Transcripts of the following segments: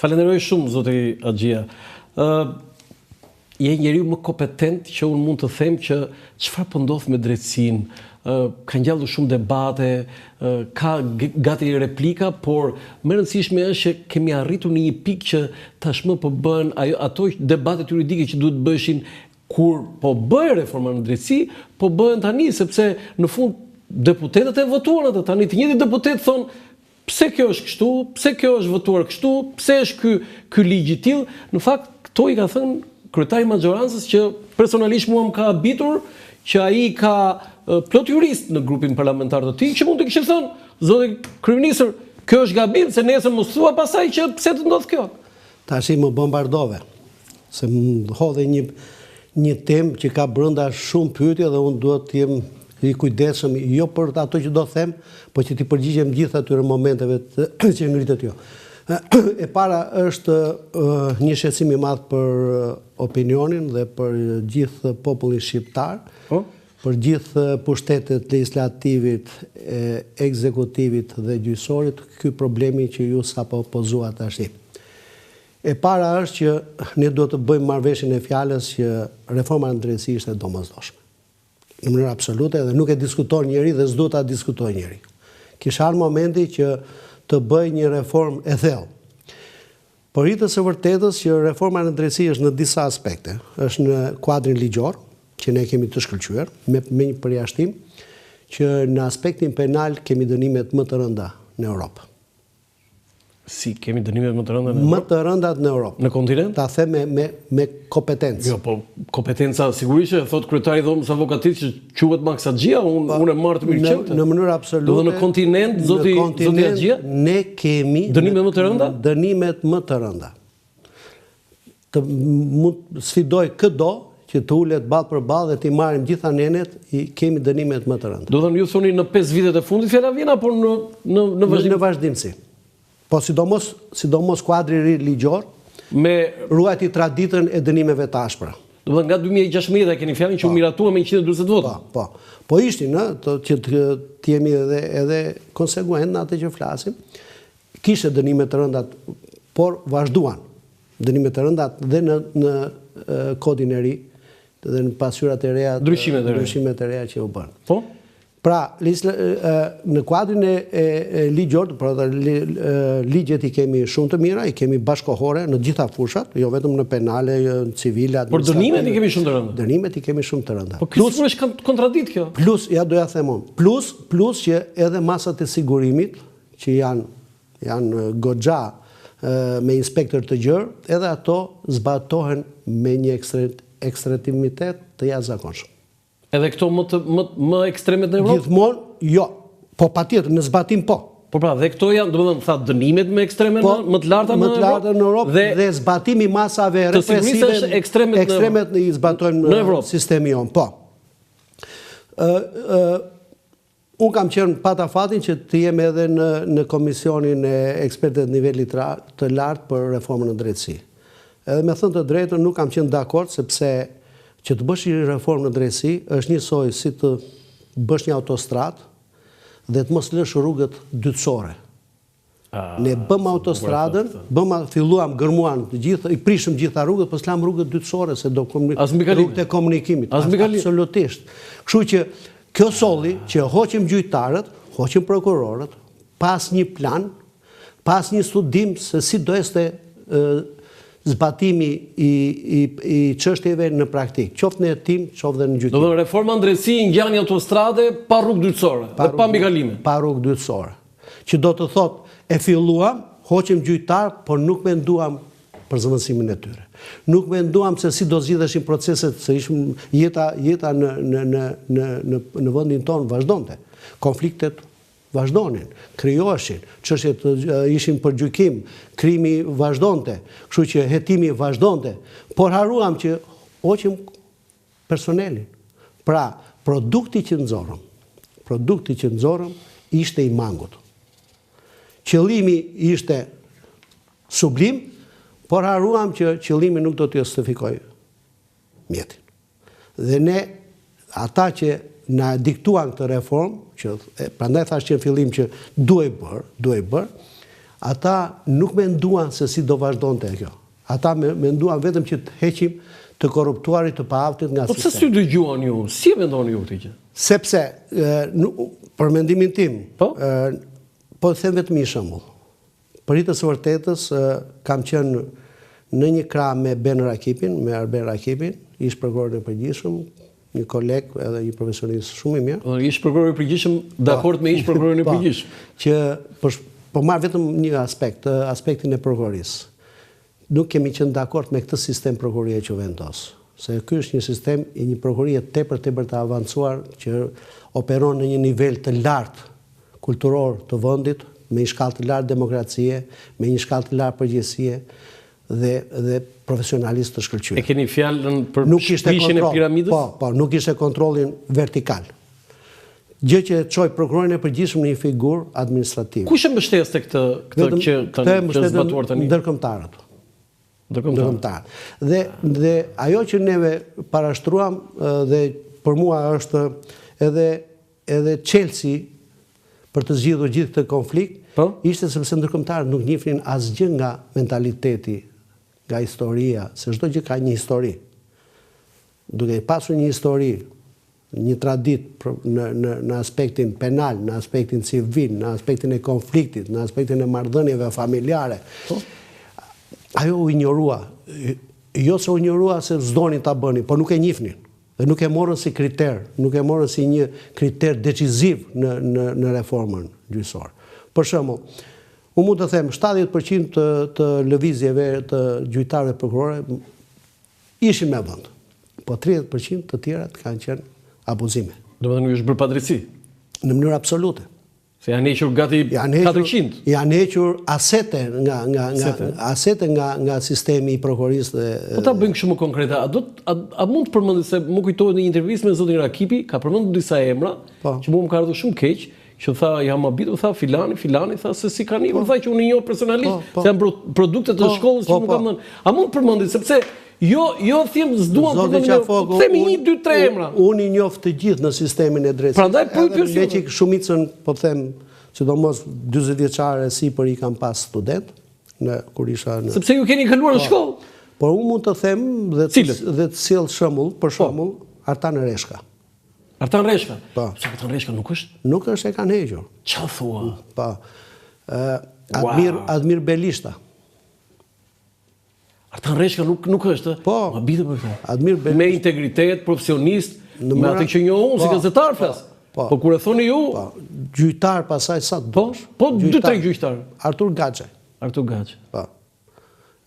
Falenderoj shumë zoti Haxhia. Ë je njeriu më kompetent që unë mund të them që çfarë po ndodh me drejtësinë. Ë ka ngjallur shumë debate, ë ka gati replika, por më e rëndësishme është që kemi arritur në një pikë që tashmë po bëhen ajo ato debatet juridike që duhet të bëheshin kur po bëhej reforma në drejtësi, po bëhen tani sepse në fund deputetët e votuan atë, tani të njëjtit deputetë thonë Pse kjo është kështu, pse kjo është votuar kështu, pse është ky ky ligj i tillë, në fakt këto i ka thënë kryetari i maxhorancës që personalisht mua më ka habitur që ai ka plot juristë në grupin parlamentar të tij që mund të kishin thënë, zoti kryeministër, kjo është gabim se nesër mos thua pastaj që pse të ndodh kjo. Tashi më bombardove, se më hodhe një një temë që ka brenda shumë pyetje dhe unë duhet të jem i kujdesshëm jo për ato që do them, po që t'i përgjigjem gjithë atyre momenteve të, që ngritët ju. E para është një shqetësim i madh për opinionin dhe për gjithë popullin shqiptar. Po? Për gjithë pushtetet legjislativit, ekzekutivit dhe gjyqësorit, ky problemi që ju sapo pozuat tashi. E para është që ne duhet të bëjmë marrëveshjen e fjalës që reforma në drejtësi ishte e domosdoshme. Në mënyrë absolute dhe nuk e diskuton njeri dhe s'duhet ta diskutojë njeri. Kish ardhur momenti që të bëhej një reformë e thellë. Për hir të së vërtetës që reforma në drejtësi është në disa aspekte, është në kuadrin ligjor, që ne kemi të shkëlqyer, me me një përjashtim, që në aspektin penal kemi dënimet më të rënda në Europë. Si kemi dënimet më të rënda në Europë? Më të rëndat në Europë. Në kontinent? Ta them me me me kompetencë. Jo, po kompetenca sigurisht që e thotë kryetari i Dhomës së Avokatisë që quhet Maks Haxhia, unë po, unë e marr të mirëqenë. Në mënyrë absolute. Do në kontinent zoti zoti Haxhia? Ne kemi dënimet më të rënda? Dënimet më të rënda. Të mund sfidoj këdo që të ulet ballë për ballë dhe t'i marrim gjitha nenet, i kemi dënimet më të rënda. Do thënë ju thoni në 5 vitet e fundit fjala vjen apo në në në vazhdim? Në vazhdimësi. Po sidomos sidomos kuadri i ri ligjor me ruajti traditën e dënimeve të ashpra. Do të thënë nga 2016 e keni fjalën që u po. miratua me 140 vota. Po, po. Po ishin, ë, të, që të, të jemi edhe edhe konsekuent në atë që flasim. Kishte dënime të rënda, por vazhduan dënime të rënda dhe në në kodin e ri dhe në pasqyrat e reja, ndryshimet e reja, ndryshimet e reja që u bënë. Po. Pra, në kuadrin e, e, e ligjor, pra ligjet i kemi shumë të mira, i kemi bashkohore në gjitha fushat, jo vetëm në penale, jo në civile, Por dënimet i kemi shumë të rënda. Dënimet i kemi shumë të rënda. Po plus është kontradiktë kjo. Plus, ja do ja them unë. Plus, plus që edhe masat e sigurimit që janë janë goxha me inspektor të gjerë, edhe ato zbatohen me një ekstremitet të jashtëzakonshëm. Edhe këto më të më më ekstremet në Evropë? Gjithmonë, jo. Po patjetër, në zbatim po. Po pra, dhe këto janë, domethënë, tha dënimet më ekstreme po, në më të larta në Evropë. Më të larta në Europë dhe, dhe zbatimi i masave represive është ekstremet ekstremet në i zbatojmë në Evropë. Sistemi jonë, po. Ë ë Unë kam qenë pata fatin që të jem edhe në në komisionin e ekspertëve të nivelit të lartë për reformën në drejtësi. Edhe me thënë të drejtën nuk kam qenë dakord sepse që të bësh një reformë në drejtësi është njësoj si të bësh një autostradë dhe të mos lësh rrugët dytësore. Ne bëmë autostradën, bëmë filluam gërmuan të gjithë, i prishëm gjitha rrugët, po s'lamë rrugët dytësore se do rrugët e komunikimit. Absolutisht. Kështu që kjo solli që hoqëm gjyqtarët, hoqëm prokurorët, pa asnjë plan, pa asnjë studim se si do ecte zbatimi i i i çështjeve në praktikë, qoftë në hetim, qoftë dhe në gjykim. Do të thonë reforma në drejtësi ngjan një autostrade pa rrugë dytësore dhe pa mbikalime. Pa rrugë dytësore. Që do të thotë, e filluam, hoqëm gjyqtarë, por nuk menduam për zëvendësimin e tyre. Nuk menduam se si do zgjidheshin proceset, se ishim jeta jeta në në në në në në vendin tonë vazhdonte. Konfliktet vazhdonin, krijoheshin, çështjet ishin për gjykim, krimi vazhdonte, kështu që hetimi vazhdonte, por harruam që hoqëm personelin. Pra, produkti që nxorëm, produkti që nxorëm ishte i mangut. Qëllimi ishte sublim, por harruam që qëllimi nuk do të justifikojë mjetin. Dhe ne, ata që na diktuan këtë reformë, që prandaj thashë që në fillim që duhej bërë, duhej bërë, Ata nuk menduan se si do vazhdonte kjo. Ata menduan vetëm që të heqim të korruptuarit të paaftit nga sistemi. Po pse s'ju dëgjuan ju? Si e mendoni ju këtë gjë? Sepse, për mendimin tim, po, po them vetëm një shembull. Për hir të së vërtetës, kam qenë në një krah me Ben Rakipin, me Arben Rakipin, ish prokurorin e përgjithshëm, një koleg edhe një profesionist shumë i mirë. Po, ish prokurori i përgjithshëm, po. dakord me ish prokurorin e po, përgjithshëm. Që po, po marr vetëm një aspekt, aspektin e prokurorisë. Nuk kemi qenë dakord me këtë sistem prokurorie që vendos. Se ky është një sistem i një prokurorie tepër tepër të avancuar që operon në një nivel të lartë kulturor të vendit, me një shkallë të lartë demokracie, me një shkallë të lartë përgjegjësie, dhe dhe profesionalistë të shkëlqyer. E keni fjalën për nuk ishte prishjen e piramidës? Po, po, nuk ishte kontrollin vertikal. Gjë që e çoi prokurorin e përgjithshëm në një figurë administrative. Kush e mbështeste këtë këtë që tani që është zbatuar tani? Ndërkombëtarët. Ndërkombëtarët. Dhe dhe ajo që neve parashtruam dhe për mua është edhe Edhe çelësi për të zgjidhur gjithë këtë konflikt po? ishte sepse ndërkombëtarët nuk njihnin asgjë nga mentaliteti, nga historia, se çdo gjë ka një histori. Duke pasur një histori, një traditë në në në aspektin penal, në aspektin civil, në aspektin e konfliktit, në aspektin e marrëdhënieve familjare. Po? Ajo u injorua. Jo se u injorua se s'donin ta bënin, por nuk e njihnin. Dhe nuk e morën si kriter, nuk e morën si një kriter deciziv në në në reformën gjyqësore. Për shembull, unë mund të them 70% të të lëvizjeve të gjyqtarëve prokurorëve ishin me vend. Po 30% të tjerat kanë qenë abuzime. Domethënë ju është bërë padrejtësi? Në mënyrë absolute. Se janë hequr gati 400. Janë hequr asete nga nga nga asete nga nga sistemi i prokurorisë dhe Po ta bëjmë kështu më konkrete, a do a, a mund të përmendë se më kujtohet në një intervistë me zotin Rakipi, ka përmendur disa emra po. që mua më ka ardhur shumë keq, që tha jam habitur, tha filani, filani, tha se si kanë ikur, po. tha që unë i njoh personalisht, po, po. se janë produkte të po, shkollës që po, më kanë dhënë. A mund të përmendit sepse Jo, jo thjesht s'duam të përmendim, po themi 1 2 3 emra. Unë i njoh të gjithë në sistemin e drejtësisë. Prandaj po ju pyes. Meqë shumicën, po them, sidomos 40 vjeçare e sipër i kam pas student në kur isha në Sepse ju keni kaluar në po. shkollë. Por unë mund të them dhe të, dhe të sjell shembull, për po. shembull, Artan Reshka. Artan Reshka. Po. Pse Artan Reshka nuk është? Nuk është e kanë hequr. Ça thua? Po. Ë Admir Admir Belishta. Artan Reshka nuk nuk është, Po. Ma habite për këtë. Admir Belishta. Me integritet, profesionist, në me atë që njoh unë si po, gazetar po, flas. Po, po kur e thoni ju, po, gjyqtar pasaj sa të po, duash. Po, po dy tre gjyqtar. Artur Gaçe. Artur Gaçe. Po.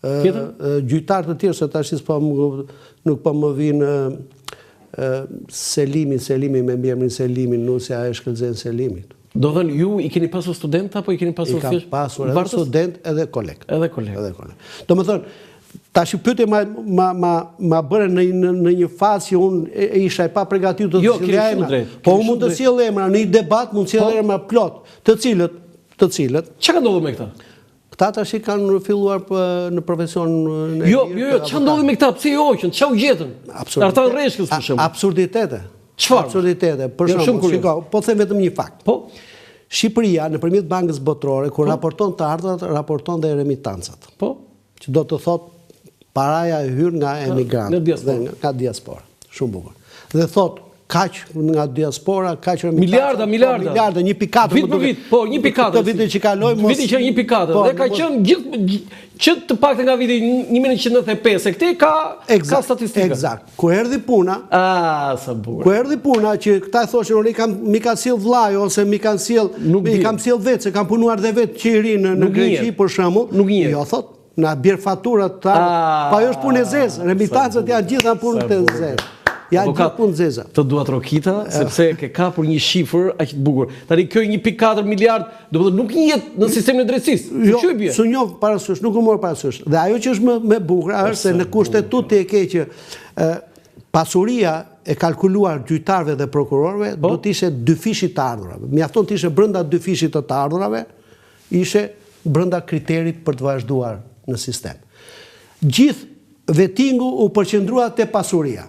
Tjetër? Gjyqtar të tjerë se tash s'po nuk po më vijnë Selimi, Selimi me mbiemrin Selimi, nusja e Shkëlzen Selimit. Domethënë, ju i keni pasur student apo i keni pasur thjesht? I kam pasur edhe student edhe koleg. Edhe koleg. Edhe koleg. Domethënë, tash pyetje ma ma ma ma bëre në në në një fazë që unë e, isha e papërgatitur të jo, sillja emra. Po unë mund të sjell emra në një debat, mund të sjell po. emra plot, të cilët, të cilët. Çka ka ndodhur me këta? Këta tash i kanë filluar në profesion në Jo, jo, jo, çka ndodhi me këta? Pse i hoqën? Çka u gjetën? Artan Reshkës për shembull. Absurditete. Çfarë? Absurditete. Për shembull, shiko, po them vetëm një fakt. Po. Shqipëria nëpërmjet Bankës Botërore kur po. raporton të ardhurat, raporton dhe remitancat. Po. Që do të thotë paraja e hyrë nga emigrantët dhe nga diaspora. Shumë bukur. Dhe thotë kaq nga diaspora, kaq remitanca. Miliarda, po, miliarda. Miliarda, 1.4. Vit për vit, po, 1.4. Këtë vitin që kaloi mos. Vitin që 1.4. Po, dhe ka qenë gjithë që të paktën nga viti 1995 e këtej ka ka statistika. Eksakt. Kur erdhi puna, ah, sa bukur. Kur erdhi puna që këta thoshin unë kam m'i ka sjell vllai ose m'i kanë sjell, m'i kam sjell vetë se kam punuar dhe vetë që i ri në në Greqi për shembull. Nuk njihet. Jo thot, na bjer faturat ta. Ah, po ajo është punë e zezë, remitancat janë gjitha punë të zezë. Janë gjithë punë të zeza. Të duartrokita, sepse ke kapur një shifër aq të bukur. Tani kjo 1.4 miliard, domethënë nuk njihet në sistemin e drejtësisë. Jo, s'u njoh parasysh, nuk u mor parasysh. Dhe ajo që është më më bukur është se në kushtetutë ti e ke që pasuria e kalkuluar gjyqtarëve dhe prokurorëve po? do të ishte dyfishi i të ardhurave. Mjafton të ishe brenda dyfishit të të ardhurave, ishe brenda kriterit për të vazhduar në sistem. Gjithë vetingu u përqendrua te pasuria.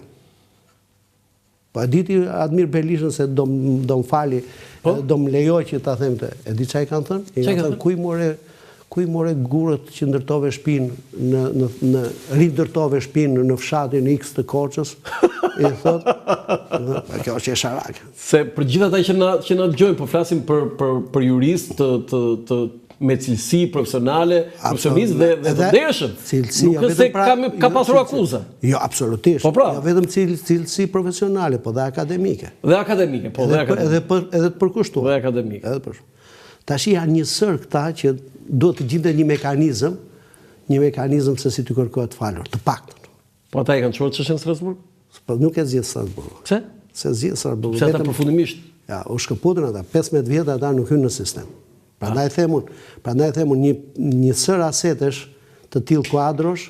Po e di ti Admir Belishën se do do më fali, po? do më lejoj që ta them këtë. E di çfarë i kanë thënë? I kanë thënë ku i more. Ku i more gurët që ndërtove shpinë në në në rindërtove shpinë në fshatin X të Korçës? I thotë, dhe, kjo është qesharake. Se për gjithë ata që na që na dëgjojnë, po flasim për për për juristë të të të me cilësi profesionale, profesionistë dhe dhe të ndershëm. Cilësi, Nuk jo është se vetëm pra, ka ka jo, pasur cilësi. akuza. Jo, absolutisht. Po pra. Jo vetëm cil, cilësi profesionale, po dhe akademike. Dhe akademike, po dhe Edhe për, akademike. edhe për edhe të përkushtuar. Dhe akademike. Edhe për. Tashi janë një sërë këta që duhet të gjindet një mekanizëm, një mekanizëm se si t'u kërkohet falur, të paktën. Po ata e kanë çuar çështjen në Strasburg? Po nuk e zgjidh Strasburgu. Pse? S'e zgjidh Strasburgu. Pse ata përfundimisht Ja, u shkëputën ata, 15 vjet ata nuk hynë në sistem. Prandaj them unë, prandaj them unë një një sërë asetesh të tillë kuadrosh,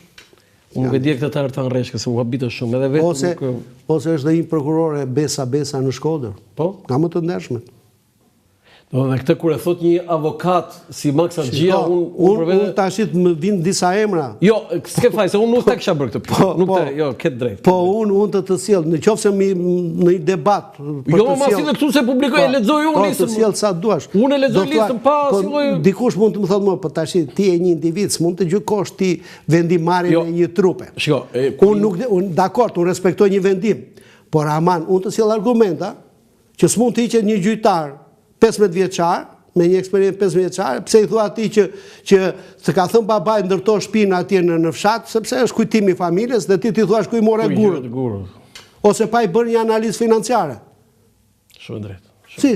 Unë nuk e di këtë të Artan Reshkës, se u habita shumë, edhe vetë ose nuk ose është dhe një prokurore Besa Besa në Shkodër. Po? Nga më të ndershmet. Do dhe këtë kur e thot një avokat si Max Haxhia, Shiko, unë unë për vete unë tash të më vinë disa emra. Jo, s'ke faj, se unë nuk ta kisha bërë këtë pyetje. Po, nuk po. të, jo, ke të drejtë. Po unë unë të të sjell, në qoftë se mi, në një debat për Jo, të ma sjell. si dhe këtu se publikoj, e Po, lexoj unë po, listën. të sjell sa duash. Unë e lexoj Do thua, listën pa po, si lloj- Dikush mund të më thotë mua, po tash ti je një individ, s'mund të gjykosh ti vendimarrjen Jo. e një trupe. Shiko, e, unë nuk unë dakord, unë respektoj një vendim, por aman unë të sjell argumenta që s'mund të hiqet një gjyqtar 15 vjeçar me një eksperiencë 15 vjeçare, pse i thua atij që që të ka thënë babai ndërto shtëpinë atje në në fshat, sepse është kujtimi i familjes dhe ti ti thua ku i more Ku i gurët, gjurët, gurët. ose pa i bërë një analizë financiare. Shumë e drejtë. Shumë. Si?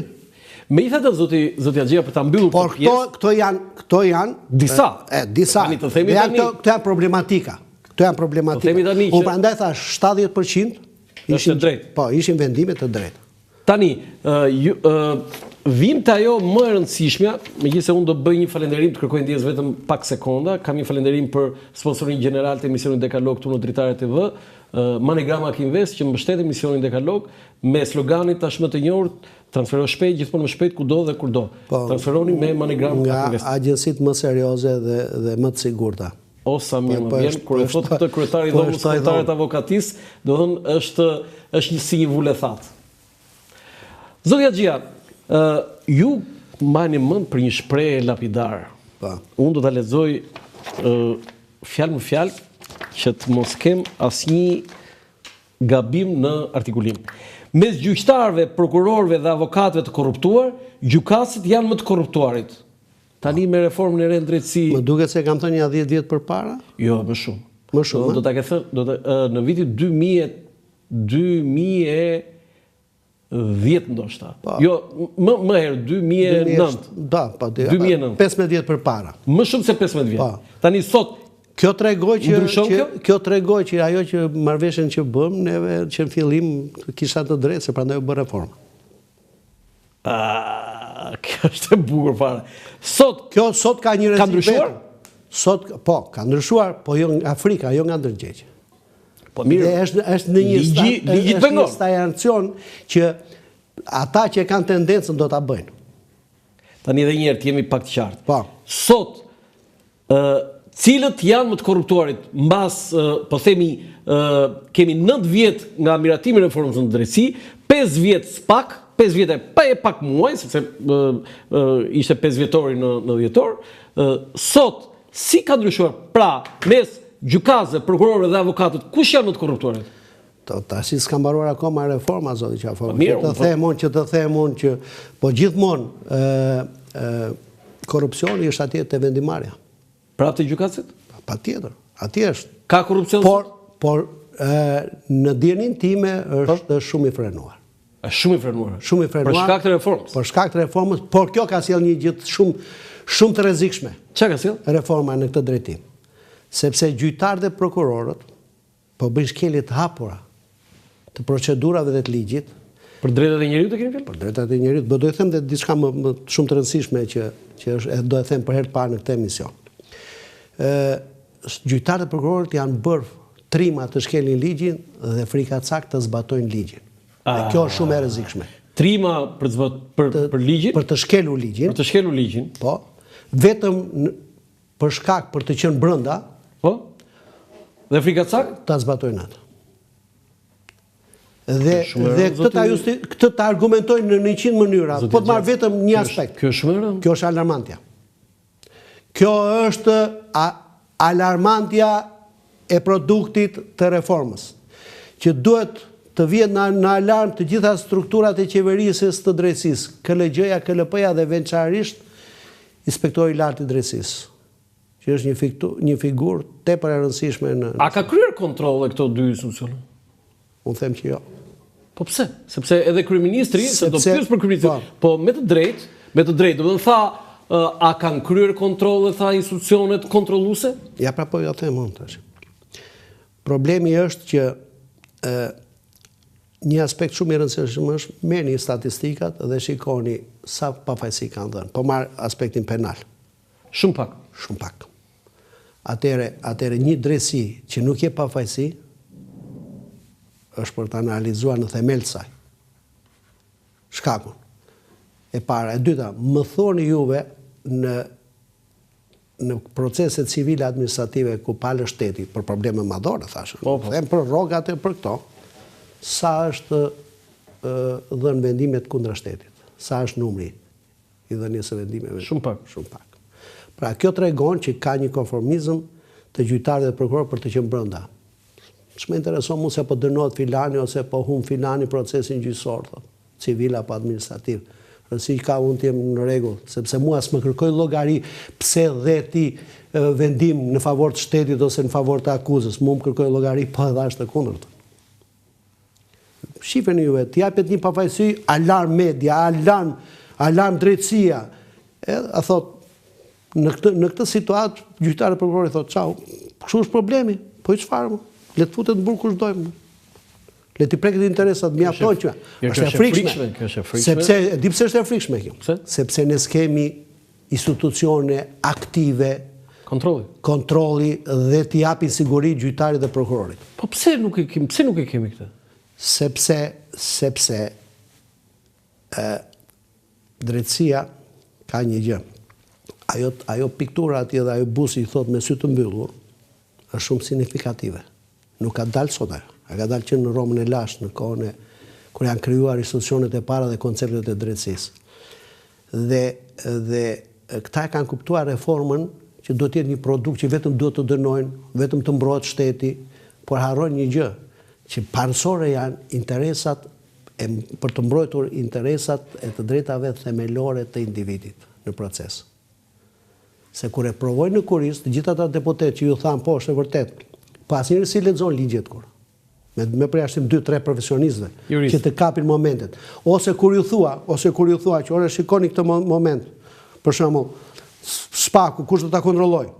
Megjithatë zoti zoti Haxhia për ta mbyllur Por këtë këto pjesë, këto janë këto janë Disa. E, disa. Tani të themi Dhe janë tani- këto, këto janë problematika. Këto janë problematika. Të themi tani Unë që- prandaj thash 70% Është e drejtë. Po, ishin vendime të drejta. Tani, ë, ju, ë, vim te ajo më e rëndësishmja, megjithëse unë do bëj një falënderim, të kërkoj ndjesë vetëm pak sekonda, kam një falënderim për sponsorin gjeneral të emisionit Dekalog këtu në Dritare TV, ë, MoneyGram Ak Invest që mbështet emisionin Dekalog me sloganin tashmë të njohur transfero shpejt, gjithmonë më shpejt kudo dhe kurdo. Po, Transferoni me MoneyGram Nga Ak Invest. agjencitë më serioze dhe dhe më të sigurta. O sa mirë Po, më po, vjen është- kur e po, thot është- këtë kryetari i po, dhomës është ai kombëtare dhomë. të avokatisë, do thënë është është një si një vulë e thatë. Zoti Haxhia, ë ju mbani mend për një shprehje lapidar. Po. Unë do ta lexoj ë fjalë më fjalë që të mos kem asnjë gabim në artikulim. Mes gjyqtarëve, prokurorëve dhe avokatëve të korruptuar, gjykatësit janë më të korruptuarit. Tani me reformën e re në drejtësi, Më duket se kam thënë ja 10 vjet përpara. Jo, më shumë. Më shumë, Do, do ta ke thënë, do të ë, në vitin 2000 2010 ndoshta. Po. Jo, më më herë 2009. Da, po, 2009. 15 vjet përpara. Më shumë se 15 vjet. Po. Tani sot Kjo tregoi që Ndryshon që kjo? kjo tregoi që ajo që marrëveshjen që bëm neve që në fillim kisha të drejtë se prandaj u bë reforma. a, kjo është e bukur fare. Sot Kjo sot ka një rrezik. Ka ndryshuar? vetëm. Sot po, ka ndryshuar, po jo nga Afrika, jo nga ndërgjegje. po mirë. Dhe është është në një Ligji- sta- ligji të është një pengon. stajancion që ata që e kanë tendencën do ta bëjnë. Tani edhe një herë të jemi pak të qartë. Po. Sot ë cilët janë më të korruptuarit mbas ë, po themi ë kemi 9 vjet nga miratimi i reformës në drejtësi, 5 vjet spak, 5 vjet e pa e pak muaj, sepse ë, ë, ishte 5 vjetori në në dhjetor, ë sot si ka ndryshuar pra mes gjykatësve, prokurorëve dhe avokatët, kush janë më të korruptuarit? To, tash s'ka mbaruar akoma reforma zoti Qafor. Po, mirë, Që të unë po- them unë, që të them unë që po gjithmonë ë ë korrupsioni është atje te vendimarrja. Prapë te gjykatësit? Patjetër, atje është. Ka korrupsion? Por sot? por ë në dijenin time është shumë i frenuar. Është shumë i frenuar. Shumë i frenuar. Për shkak të reformës. Për shkak të reformës, por kjo ka sjellë një gjë të shumë shumë të rrezikshme. Çka ka sjell? Reforma në këtë drejtim. Sepse gjyqtarët dhe prokurorët po bëjnë shkelje të hapura të procedurave dhe të ligjit Për drejtat e njeriut e keni fjalë? për drejtat e njeriut, po do i them dhe diçka më, më shumë të rëndësishme që që është e do e them për herë të parë në këtë emision. Ë gjyqtarët dhe prokurorët janë bërë trima të shkelin ligjin dhe frikacak të zbatojnë ligjin. Dhe kjo është shumë e rrezikshme. Trima për të zbat, për për ligjin, Për të shkelur ligjin, për të shkelur ligjin. po, vetëm në, për shkak për të qenë brenda, Po? Dhe frikacak? ta zbatojnë atë. Dhe Shumë e dhe rëndë, këtë ta zoti- justi, këtë ta argumentojnë në 100 mënyra, Zoti po të marr Gjatë, vetëm një kjo është- aspekt. Kjo është shumë e rëndë. Kjo është alarmantja. Kjo Kjo është alarmantja e produktit të reformës, që duhet të vihet në në alarm të gjitha strukturat e qeverisjes të drejtësisë, KLGJ-ja, KLP-ja dhe veçanërisht Inspektori i Lartë i Drejtësisë, që është një fiktu, një figurë tepër e rëndësishme në A ka kryer kontrolle këto dy institucione? Unë them që jo. Po pse? Sepse edhe kryeministri, se do pyes për kryeministrin, po. po me të drejtë, me të drejtë, domethënë tha a kanë kryer kontrolle tha institucionet kontrolluese? Ja pra po ja them unë tash. Problemi është që ë një aspekt shumë i rëndësishëm është merrni statistikat dhe shikoni sa pafajësi kanë dhënë. Po marr aspektin penal. Shumë pak. Shumë pak. Atëherë, atëherë një drejtësi që nuk jep pafajësi është për të analizuar në themel të saj. Shkakun. E para, e dyta, më thoni juve në në proceset civile administrative ku palë është shteti për probleme madhore thashë. Po, po. Them për rrogat e për këto. Sa është dhënë vendimet kundra shtetit? Sa është numri i dhënies së vendimeve. Shumë pak. Shumë pak. Pra kjo tregon që ka një konformizëm të gjyqtarëve dhe prokurorëve për të qenë brenda. Ç'më intereson mua se po dënohet filani ose po humb filani procesin gjyqësor, thotë, civil apo administrativ. Rëndësi ka unë të jem në rregull, sepse mua s'më kërkoi llogari pse dhe ti vendim në favor të shtetit ose në favor të akuzës. Mua më kërkoi llogari po e dhashë të kundërtën. Shifeni juve, të japet një pafajësi, alarm media, alarm, alarm drejtësia. Edhe, a thot, në këtë, në këtë situatë, gjyqtari prokurori thot, çau, kështu është problemi, po i çfarë më, le të futet në burg kush dojë më. Le t'i preket interesat, mjafton që. Është e frikshme. Kjo është e frikshme. Sepse, e di pse është e frikshme kjo? Pse? Sepse ne s'kemi institucione aktive kontrolli kontrolli dhe t'i japin siguri gjyqtarit dhe prokurorit. Po pse nuk e kemi, pse nuk e kemi këtë? Sepse sepse ë drejtësia ka një gjë. Ajo ajo piktura atje dhe ajo busti i thotë me sy të mbyllur është shumë signifikative. Nuk ka dalë sot ajo. Ajo ka dalë që në Romën e lashtë, në kohën e kur janë krijuar institucionet e para dhe konceptet e drejtësisë. Dhe dhe këta e kanë kuptuar reformën që duhet të jetë një produkt që vetëm duhet të dënojnë, vetëm të mbrohet shteti, por harrojnë një gjë, që parësore janë interesat e për të mbrojtur interesat e të drejtave themelore të individit në proces. Se kur e provojnë në kurriz, të gjithë ata deputetë që ju thanë po është e vërtetë, po asnjëri s'i lexon ligjet kur. Me me përjashtim 2-3 profesionistëve që të kapin momentet. Ose kur ju thua, ose kur ju thua që ore shikoni këtë moment. Për shembull, SPAK-u kush do ta kontrollojë?